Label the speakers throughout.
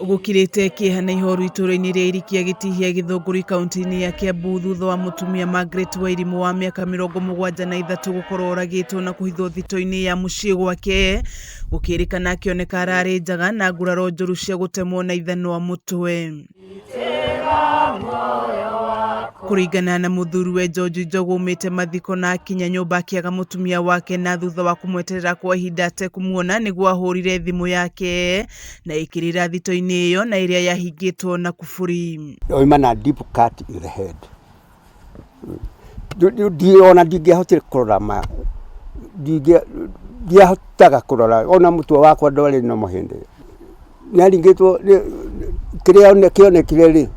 Speaker 1: Gũkirĩte kĩeha na ihoru itũũra-inĩ rĩa Irikia Gĩtihia Gĩthũngũri kaunti-inĩ ya Kiambu thutha wa mũtumia Margaret Wairimu wa mĩaka 73 gũkorwo oragĩtwo na kũhithwo thito-inĩ ya mũciĩ gwake. Gũkĩrĩkana akĩoneka ararĩ njaga na nguraro njũru cia gũtemwo na ithanwa mũtwe. Kũringana na mũthuriwe George Njogu aumĩte mathiko na akinya nyũmba akĩaga mũtumia wake na thutha wa kũmweterera kwa ihinda atekũmuona nĩguo ahũrire thimũ yake na ĩkĩrĩra thito-inĩ ĩyo na ĩrĩa yahingĩtwo na kuburi.
Speaker 2: Oima na deep cut in the head. Ona ndingĩahotire kũrora ma ndiahotaga kũrora ona mũtwe wakwa ndwarĩ normal hĩndĩ ĩyo. Nĩaringĩtwo kĩrĩa kĩonekire rĩ,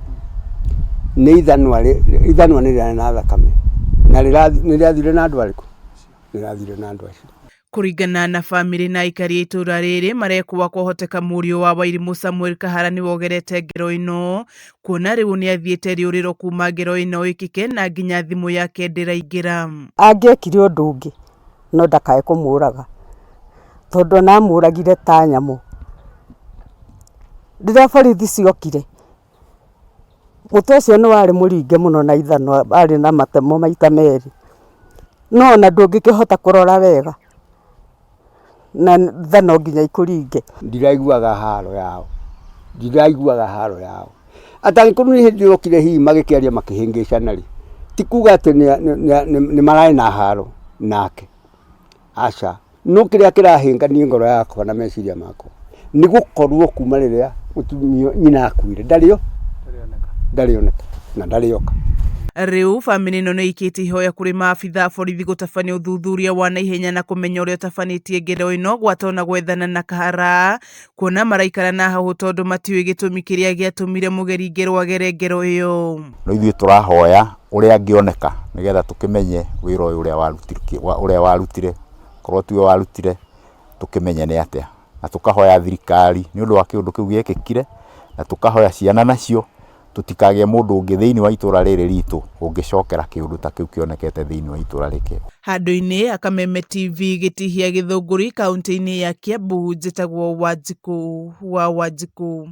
Speaker 2: nĩ ithanwa ithanwa nĩ rĩarĩ na thakame na nĩrĩathire na andũ arĩkũ? Nĩrĩathire na andũ acio.
Speaker 1: Kũringana na bamĩrĩ na aikari a itũra rĩrĩ marekũa kwahoteka mũriũ wa Wairimũ Samuel Kahara nĩwe ũgerete ngero ĩno kuona rĩu nĩathiĩte rĩũrĩro kuma ngero ĩno ĩkĩke na nginya thimũ yake ndĩraingĩra.
Speaker 3: Angĩekire ũndũ ũngĩ no ndakae kũmũraga tondũ ona amũragire ta nyamũ. Rĩrĩa borithi ciokire, mũtwe ũcio nĩ warĩ mũringe mũno na ithanwa warĩ na matemo maita merĩ, no ona ndũngĩkĩhota kũrora wega na tha no nginya ikũringe.
Speaker 2: Ndiraiguaga haro yao, ndiraiguaga haro yao. Ati angĩkorwo nĩ hĩndĩ yokire hihi magĩkĩaria makĩhĩngĩcana rĩ, ti kuga atĩ nĩ mararĩ na haro nake, aca. No kĩrĩa kĩrahĩnga niĩ ngoro yakwa na meciria makwa nĩ gũkorwo kuma rĩrĩa mũtumia nyina akuire ndarĩ ndarĩ oneka na ndarĩ oka.
Speaker 1: Rĩu bamĩrĩ ĩno nĩ ĩikĩtie ihoya kũrĩ maabitha a borithi gũtabania ũthuthuria wa naihenya na kũmenya ũrĩa ũtabanĩtie ngero ĩno gwata ona gwethana na Kahara kuona maraikara na hahũ tondũ matiũĩ gĩtũmi kĩrĩa gĩatũmire mũgeri ngero agere ngero ĩyo.
Speaker 4: No ithuĩ tũrahoya ũrĩa angĩoneka nĩgetha tũkĩmenye wĩra ũyũ ũrĩa warutire, korwo tiwe warutire tũkĩmenye nĩ atĩa. Na tũkahoya thirikari nĩ ũndũ wa kĩũndũ kĩu gĩekĩkire, na tũkahoya ciana nacio tũtikagĩe mũndũ ũngĩ thĩinĩ wa itũra rĩrĩ ritũ ũngĩcokera kĩũndũ ta kĩu kĩonekete thĩinĩ wa itũra rĩkĩ.
Speaker 1: Handũ-inĩ ha Kameme TV Gĩtihia Gĩthũngũri kaunti-inĩ ya Kiambu njĩtagwo Wanjikũ wa Wanjikũ.